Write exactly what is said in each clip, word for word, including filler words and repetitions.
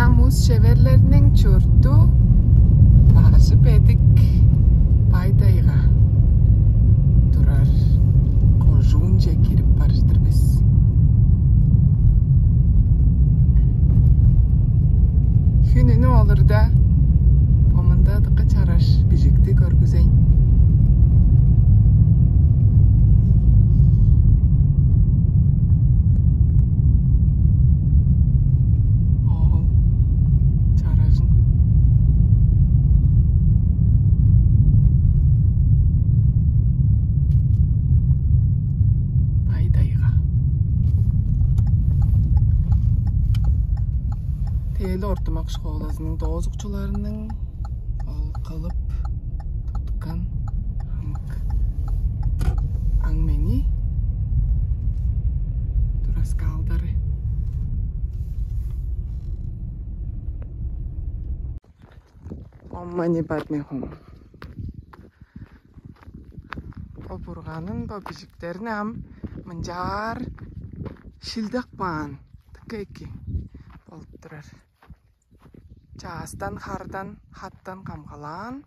Мус-шеверлерниң чурту бажы бедик Бай-Тайга турар кожуунче кирип барыштыр бис. Хүн үнүп олурда, бо мында дыка чараш бижикти көргүзейн. Ол чаражын Бай-Тайга. Тээли ортумак школазының доозукчуларының ол кылып туткан амык аң мени тураскаалдары. Ом мани падме хум. Бо бурганын, бо бижиктерин ам мынчаар шилдек баан, дыка эки болуп турар. Чаастан, хардан, хаттан камгалаан.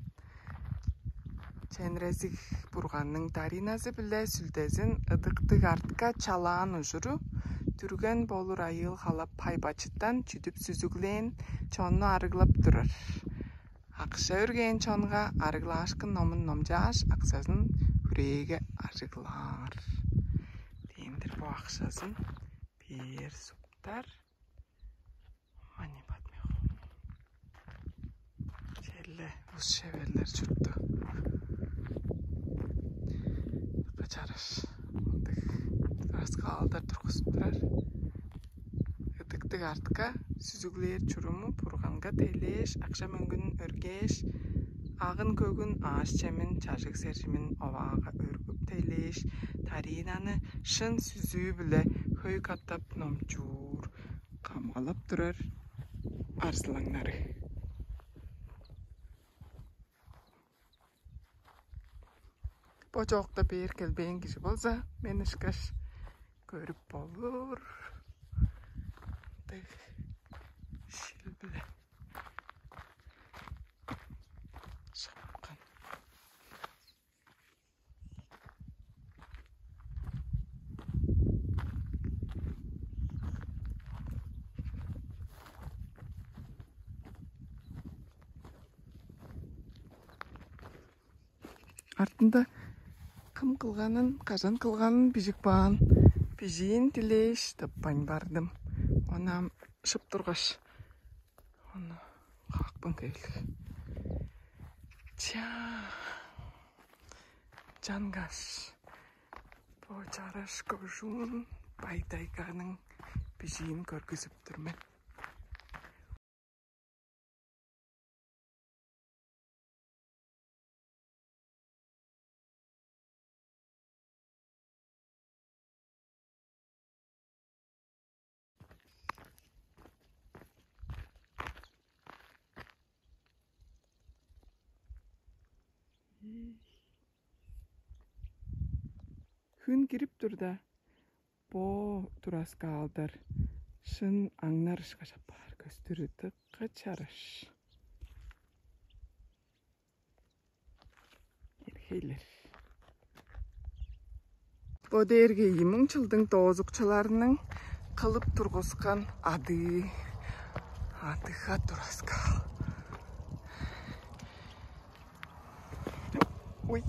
Ченрезиг бурганның дариназы-биле сүлдезин ыдыктыг артка чалаан ужуру, дүрген болур айыыл халап, хай-бачыттан чүдүп сүзүглээн чонну арыглап турар. Акша өргээн чонга арыглаашкын номун номчааш, аксазын хүрээге ажыглаар. Дээндир бо акшазын бээр суптар. Мани бадмех. Черле ус-шеверлер чуртту. Дыка чараш. Мындыг тураскаалдар тургузуп турар. Ыдыктыг артка сүзүглээр чуруму Бурганга тейлээш, акша-мөңгүн өргээш, агын-көгүн, аъш-чемин, чажыг-сержимин оваага өргүп тейлээш, таринаны шын сүзүү-биле хөй катап номчуур, камгалап турар арзылаңнары. Бо чоокта бээр келбээн кижи болза, мен ышкаш көрүп болур. Дег шил-биле шапкан. Артында кым кылганын, кажан кылганын бижип каан. Бижиин дилээш, тыппайн бардым. Онаам шып тургаш, ону каапкан хевирлиг. Чаа, чангаш, бо чараш кожуун Бай-Тайганың бижиин көргүзүп тур мен. Хүн кирип турда, бо тураскаалдар шын аңнар ышкаш апаар, көстүрү дыка чараш. Эрхейлер. Бо дээрге ийи муң чылдың доозукчуларының кылып тургускан адыы. Адыга тураскаал. Ой.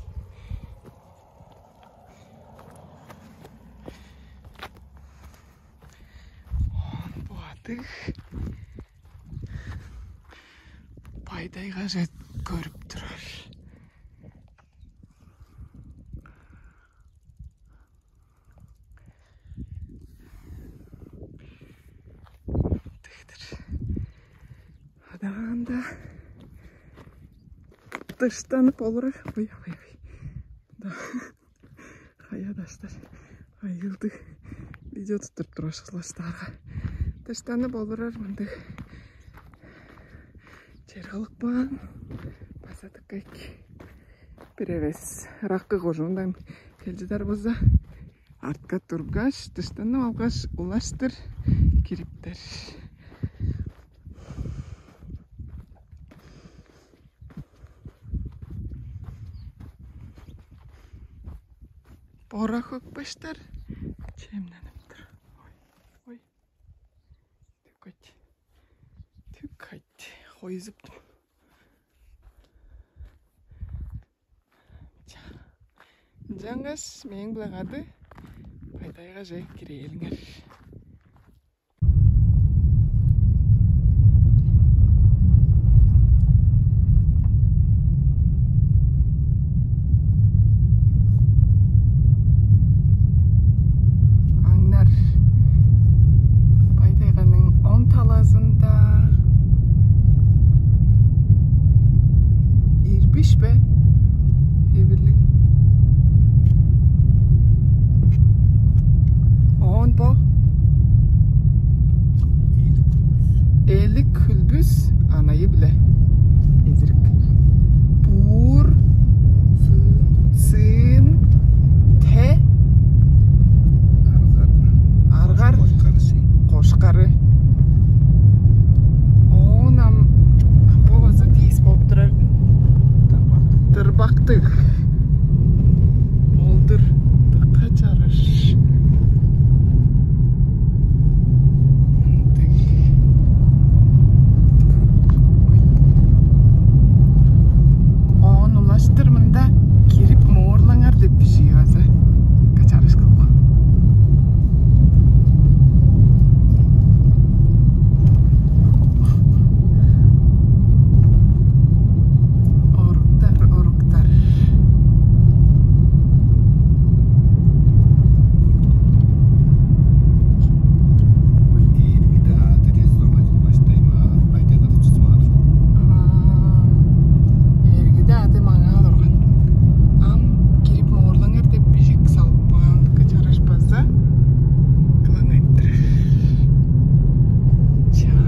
Бо адыг Бай-Тайгаже көрүп турар. Дыгдыр. Адаанда дыштанып олурар. Ой, ой, ой. Да. Кая даштар. Айылдыг видео туттуруп тургаш, кызлаштаарга. Дыштанып олурар мындыг чер кылып каан. База дыка эки. Бир эвес ыраккы кожуундан кел чыдар болза, артка тургаш, дыштанып алгаш, улаштыр кириптер. Бора хөкпештер чемненип тур. Ой, ой. Түк кайт. Түк кайт. Хойзуптум. Ча. Ынчангаш мээң-биле кады Бай-Тайгаже кирээлиңер. Аңнар, Бай-Тайганың оң талазында ирбиш бе? Хевирлиг. Оон бо Элик хүлбүс анайы-биле эзирик. Буур, сыын, те, аргар, кошкары. Оон ам бо база тиис болуп турар. Дырбактыг. Ол-дур. Дыка чараш. Мындыг. Оон улаштыр мында «Кирип моорлаңар» деп бижии база. Дыка чараш кылган. Оруктар, оруктар. Эргиде ады дезин ойладым, баштай мага Бай-Тайгада чүзүп алган. Аа, эргиде ады маңаа турган. Ам «Кирип моорлаңар» деп бижик салып каан, дыка чараш база. Кылаң айтыр. Чаа.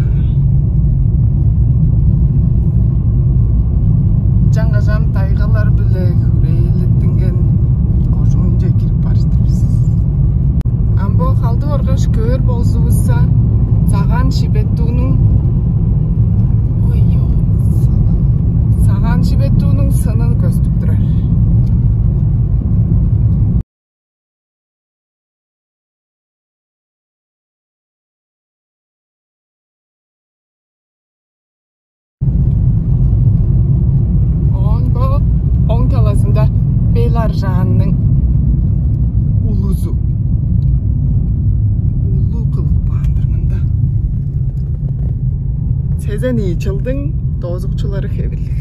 Чаңгыс ам тайгалар-биле хүрээлеттинген кожуунче кирип бар-дыр бис. Ам бо халдып оргаш көөр болзувусса, Сагаан-Шибетуунуң, ой, ё, Сагаан-Шибетуунуң сынын көстүп турар. Оон бо оң талазында Бел-Аржаанның улузу. Улуу кылып каан-дыр мында. Сезен ийи чылдың доозукчулары хевирлиг.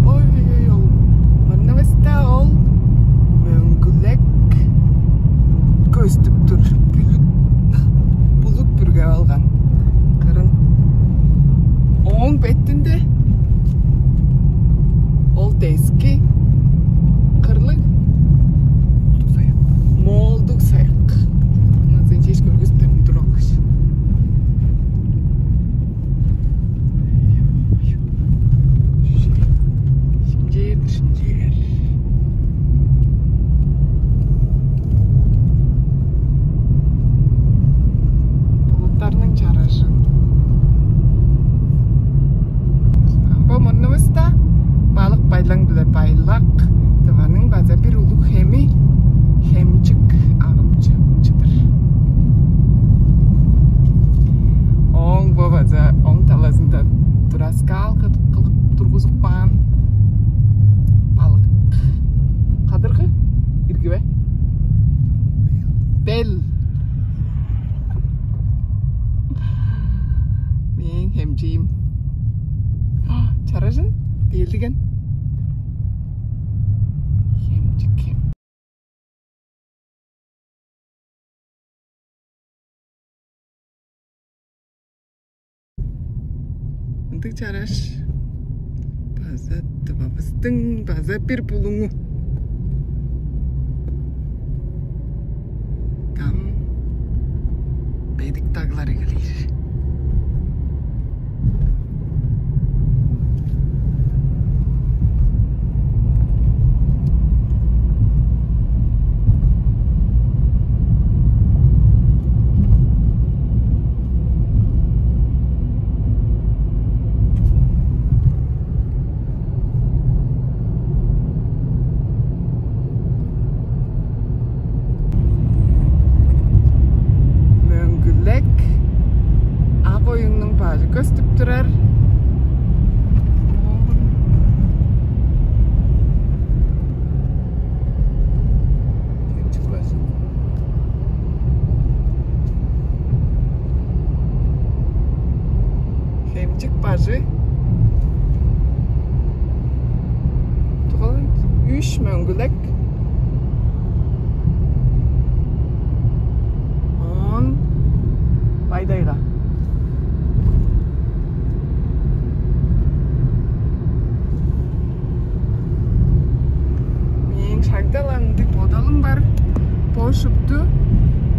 Ой, ой, ой, ол. Мурнувуста ол мөңгүлек көстүп тур. Бүлүт, булут бүргеп алган кырын. Ооң бетинде ол дески кырлыг моолдуг саяк. Мына сен чеш көргүзүп тур ол кижи. Шимчээр-дир, шимчээр. Булуттарның чаражы. Ам бо мурнувуста Балык-Байлаң-биле Байлак, Тываның база бир улуг хеми, Хемчик агып чыдыр. Ооң бо база оң талазында тураскаал кылып тургузуп каан. Балык. Кадыргы? Ирги бе? Бел. Мээң хемчиим. А, чаражын? Диилдиген. Хемчик хем. Ындыг чараш. База Тывавыстың база бир булуңу. Дам бедик даглар эгелээр. Дайга. Мээң шагда-ла ындыг бодалым бар. Бо шупту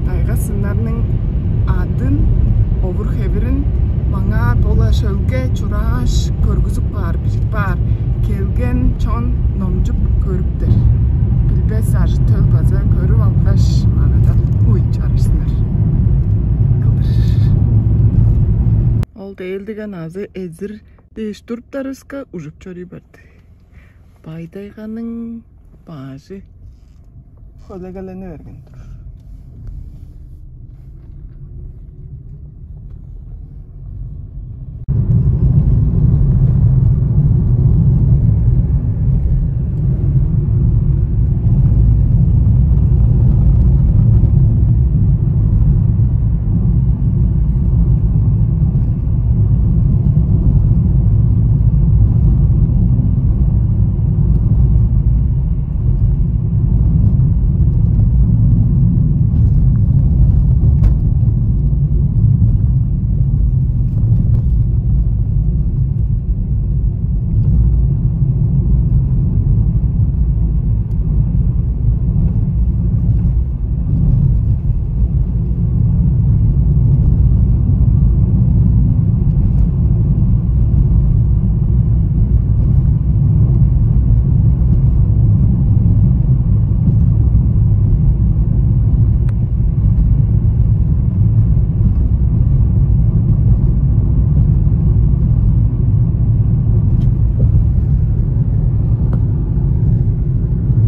тайга-сыннарның адын, овур-хевирин маңаа бо-ла шөлге чурааш көргүзүп каар, бижип каар. Келген чон номчуп көрүптер. Билбес ажы-төл база көрүп алгаш, магадап, ой, чарышсыннар кылдыр. Ол дээлдиген азы эзир дээш туруптарывыска, ужуп чоруй барды. Бай-Тайганың баажы хөлегелени берген-дир.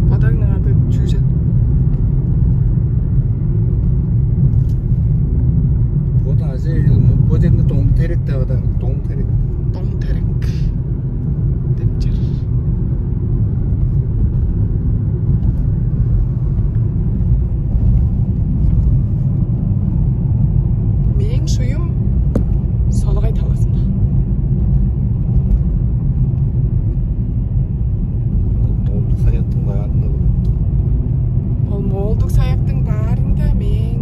Бодагның ады чүү чүвел? Бо дажы, бо черни Доң-Терек деп адар, Доң-Терек. Доң-Терек деп чер. Мээң шуюм солагай талазында. Ол Моолдуг-Саяктың баарында бо. Ол Моолдуг-Саяктың баарында мээң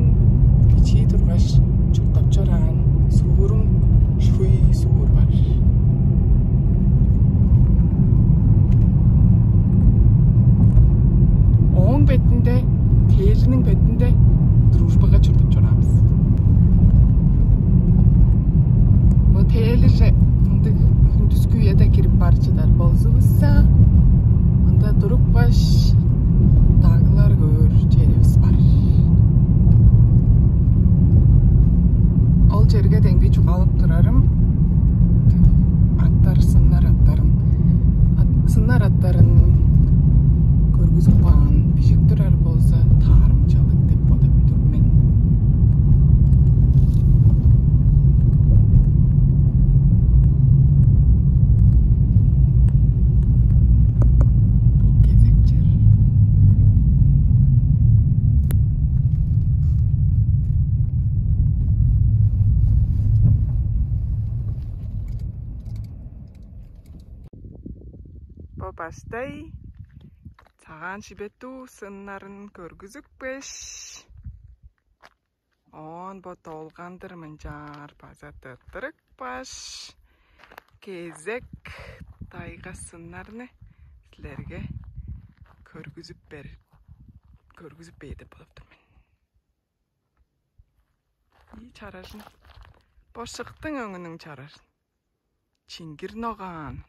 бичии тургаш чурттап чораан суурум, Шуй суур бар. Ооң бетинде, Тээлиниң бетинде Дружбага чурттап чораан бис. Бо Тээлиже ындыг хүндүскү үеде кирип бар чыдар болзувусса, мында турупкаш, даглар көөр черивис бар. Ол черге демги чугаалап турарым, аттар, сыннар аттарын, ат-, сыннар аттарын көргүзүп каан бижип турар болза, таарымчалыг деп бодап тур мен. Бо кезек чер. Бо баштай цагаан шибеттүү сыннарын көргүзүпкеш, оон бо долгандыр мынчаар база тырттырыпкаш, кезек тайга сыннарны силерге көргүзүп бер-, көргүзүп бээр деп бодап тур мен. Ийи чаражын. Бо шыктың өңүнүң чаражын. Чиңгир ногаан.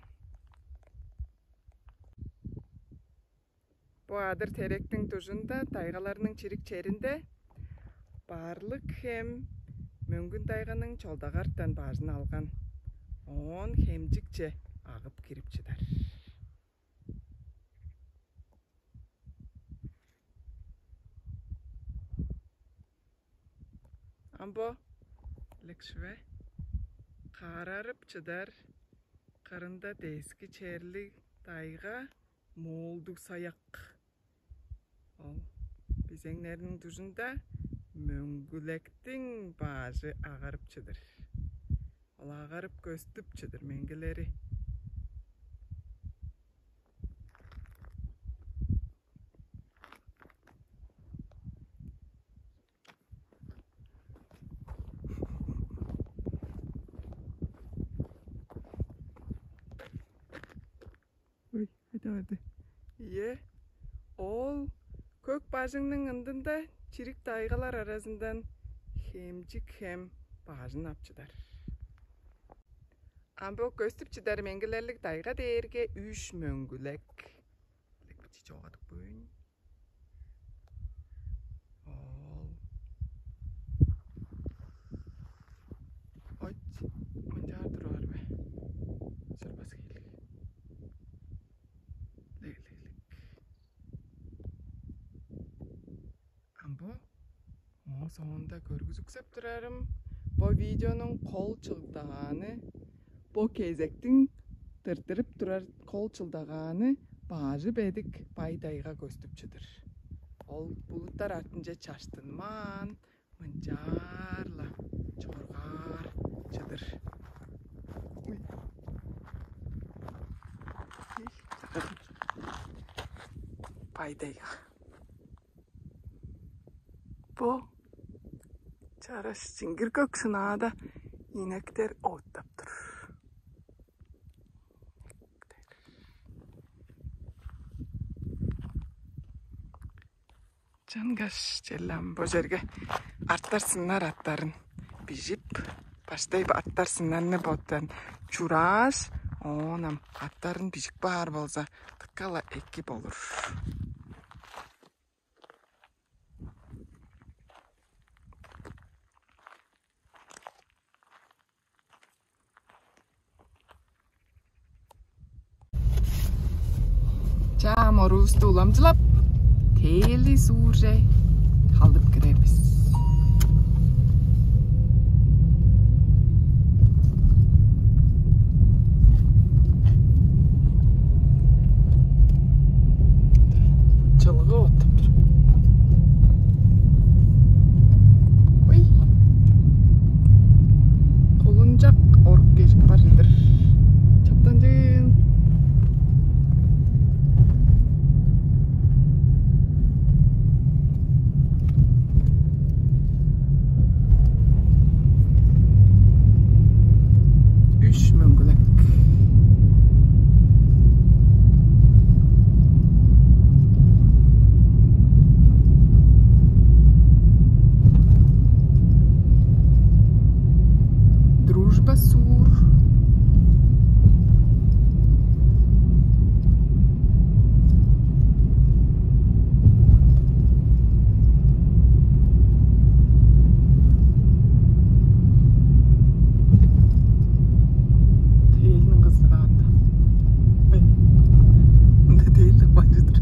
Бо адыр-теректиң дужунда, тайгаларның чирик черинде Барлык хем Мөңгүн-Тайганың Чолдагартан бажын алган. Оон Хемчикче агып кирип чыдар. Ам бо лекшиве каарарып чыдар кырында дески черлиг тайга Моолдуг-Саяк. Ол бизеңнерниң дужунда Мөңгүлектиң баажы агарып чыдыр. Ол агарып көстүп чыдыр меңгилери. Ийе, ол көк бажыңның ындында чирик тайгалар аразындан хемчик хем бажын ап чыдар. Ам бо көстүп чыдар меңгилерлиг тайга дээрге үш мөңгүлек. Чогадып көйүн. Ол. Ойт, мынчаар турар бе? Сырбас хейлиг. Лег-лег-лег. Ам бо оон соонда көргүзүксеп турарым. Бо видеонуң кол чылдагааны, бо кезектиң тыртырып турар кол чылдагааны баажы бедик бай тайга көстүп чыдыр. Ол булуттар артынче чаштынмаан, мынчаар-ла чоргаар чыдыр. Уй. Бай тайга. Бо чараш чиңгир көк шынаада инектер оттап тур. Чангаш челлам бо черге артар сыннар аттарын бижип, баштай артар сыннарны боттан чурааш, оон ам аттарын бижип баар болза, дыка-ла эки болур. Чаа, моруувусту уламчылап, Тээли суурже халдып кирер бис. Чылгы оттуп тур. Ой. Кулунчак орук кежип бар чыдыр. Чаптанчыын. Үш мөңгүлек. Дружба суур. Тээлиниң кызыраанда. Ой. Мында тээлик бар чыдыр.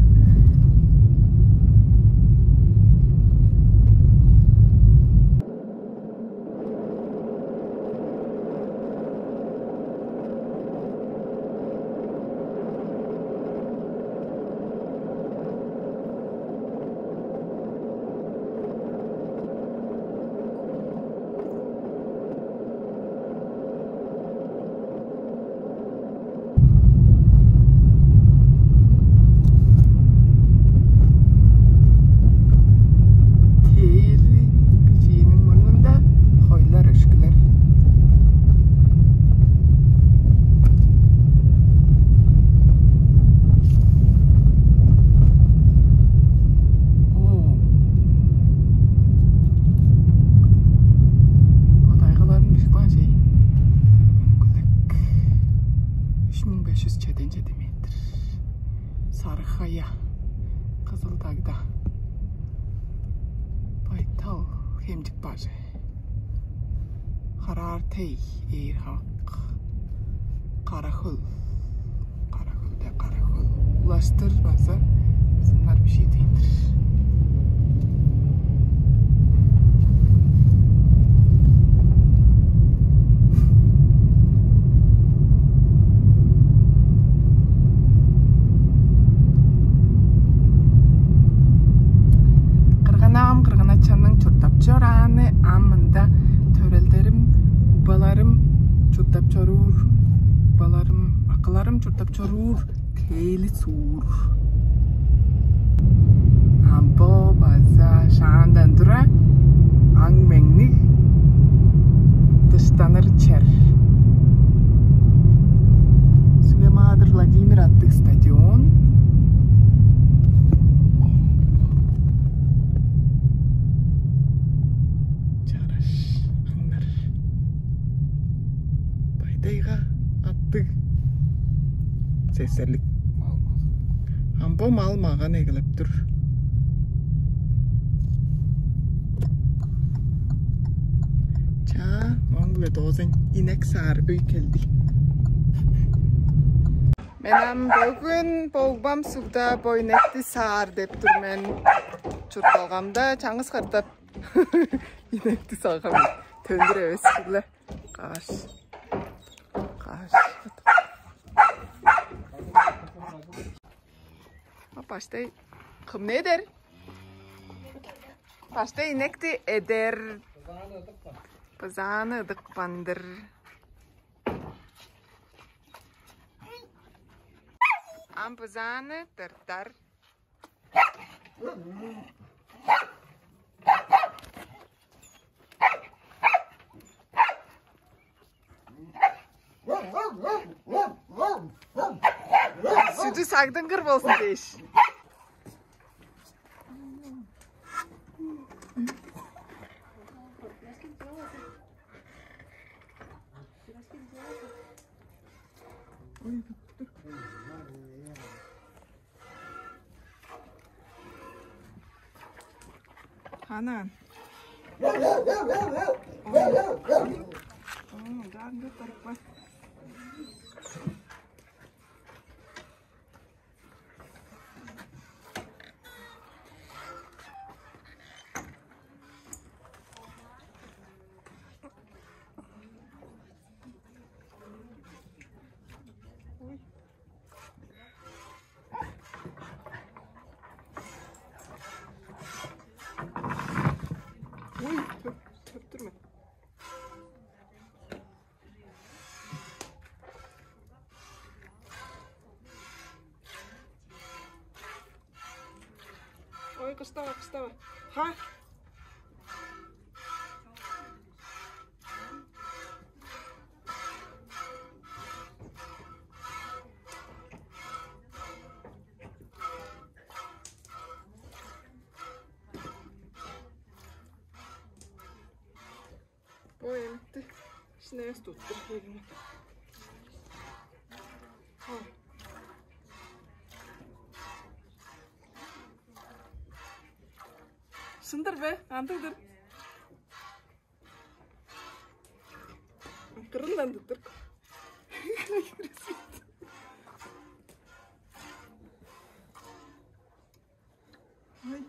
Тээли бижииниң мурнунда хойлар өшкүлер. Оо. Бо тайгаларын бижип каан чей. Мөңгүлек. Үш муң беш чүс чеден чеди метр. Сарыг-Хая, Кызыл-Дагда, Байтал, Хемчик бажы, Хараар-Тей, Ээр-Хавак, Кара-Хөл, Кара-Хөлде Кара-Хөл. Улаштыр база сыннар бижиидейн-дир. Кырган-авам, кырган-ачамның чурттап чорааны ам мында. Төрелдерим, угбаларым чурттап чоруур, угбаларым, акыларым чурттап чоруур Тээли суур. А бо база шаандан тура аң-меңниг дыштаныр чер. Сүге-Маадыр Владимир аттыг стадион. Тесерлик. Ам бо мал маган эгелеп тур. Чаа, моң-биле доозайн, инек саар өй келди. Мен ам бөгүн болгбам сугда бо инекти саар деп тур мен. Чуртталгамда чаңгыс катап инекти саагам. Төндүр эвес биле. Каш. Каш. Баштай кым не эдер? Баштай инекти эдер. Бызааны ыдык бандыр. Ам бызааны тыртар. Сүдү сагдынгыр болзун дээш. Ханаан. Даанга тарыппа. Ой, төп, төптүр мен. Ой, кыстава, кыстава. Ха? Бо эмти шнес туттур хейгине. Шындыр бе? Андыгдыр. Кырындан туттур. Ай.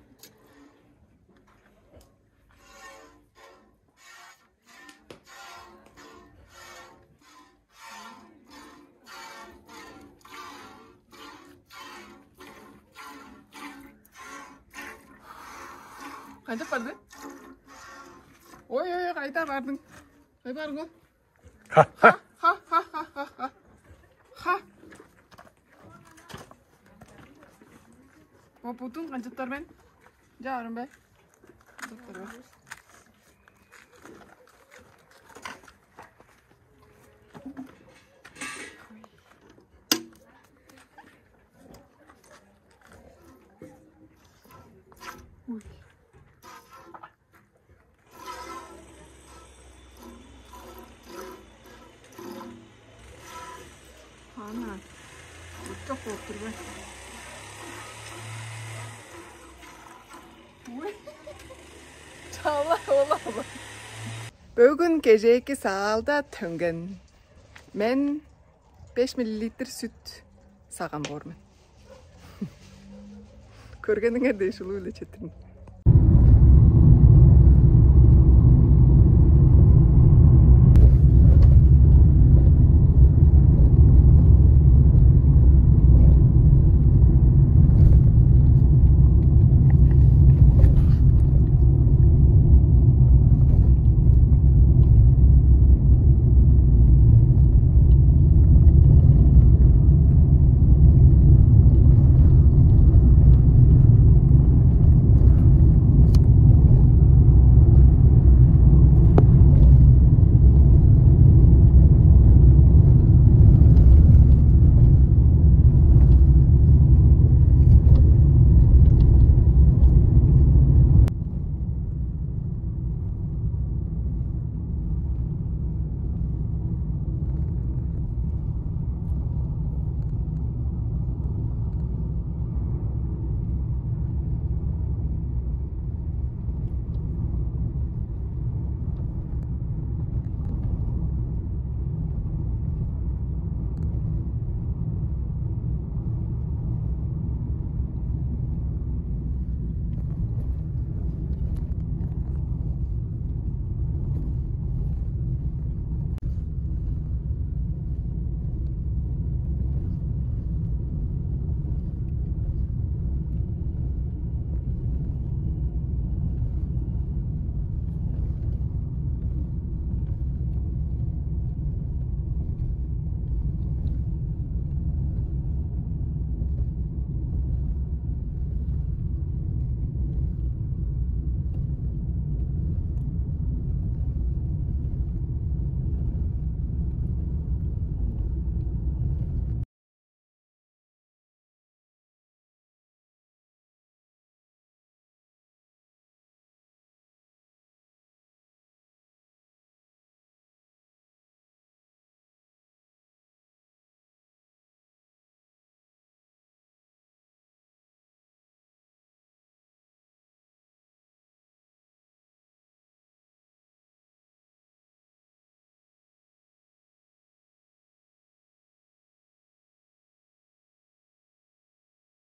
Кайда барды? Ой, ой, ой, кайда бардың? Кай баргы? Ха, ха, ха, ха, ха, ха. Ха. Бо будун канчыптар мен? Жаарым бе? Канчыптар бе? Ой. Ана, утчак болуп тур бе? Ой. Чала, ола, ола. Бөгүн кежээки саалда төнген. Мен беш миллилитр сүт саган боор мен. Көргениңер дээш улуу-биле четтирдим.